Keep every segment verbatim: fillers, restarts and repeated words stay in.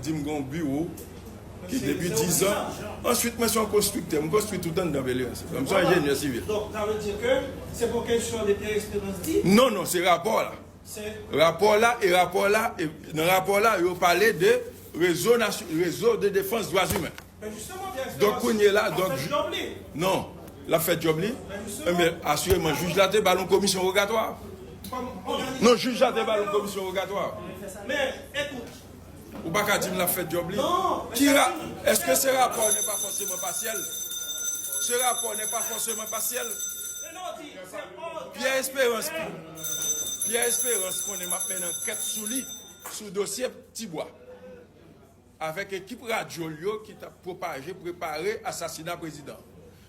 di m gen yon biwo ki depi diz an. Answit, mwen se yon konstriktè. M konstwi tout anndan Bèlè. M se yon enjenyè sivil. Donk, sa vle di ke se pou kesyon de Pierre Espérance di? Non, non, se rapò la. Rapò la, e rapò la, e nan rapò la, yo pale de rezo, rezo de defans dwa imen. Donk, kounye la, donk, non, l ap fè djòb li. Ebyen, asireman, jij la te ba l yon komisyon wogatwa. Non, jij la te ba l yon komisyon wogatwa. Men, ekout, Ou pa ka di m l ap fè djòb li. Ki ra... Èske se rapò n'est pas forcément partiel? Se rapò n'est pas forcément partiel. Pierre Espérance, Pierre Espérance konnen m ap mennen ankèt sou li, sou dosye Tibwa. Avèk ekip radyo l yo ki t ap pwopaje, prepare asasina prezidan.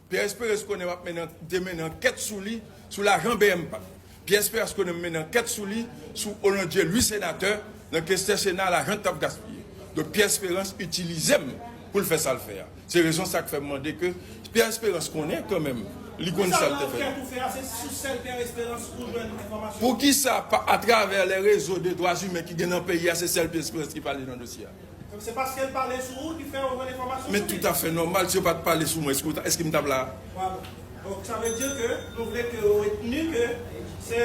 Pierre Espérance konnen m ap mennen, te mennen ankèt sou li, sou lajan B M P. Pierre Espérance konnen m mennen ankèt sou li, sou Onondieu Louis senatè, nan kestè Sena, lajan t ap gaspiye. Donk Pierre Espérance itilize m pou l fè sa l fè a. Se rezon sa k fè m mande ke Pierre Espérance konnen kanmenm, li konn sa l te fè. Poukisa, atravè lè rezo de dwa imen ki gen nan peyi a, se sèl Pierre Espérance ki pale nan dosye a? Se paske l pale sou ou ki fè ou jwenn enfòmasyon sou li. Men toutafè nòmal, si yo pa t pale sou mwen, èske m t ap la a? Donk, sa vle di ke nou vle ke ou retni ke se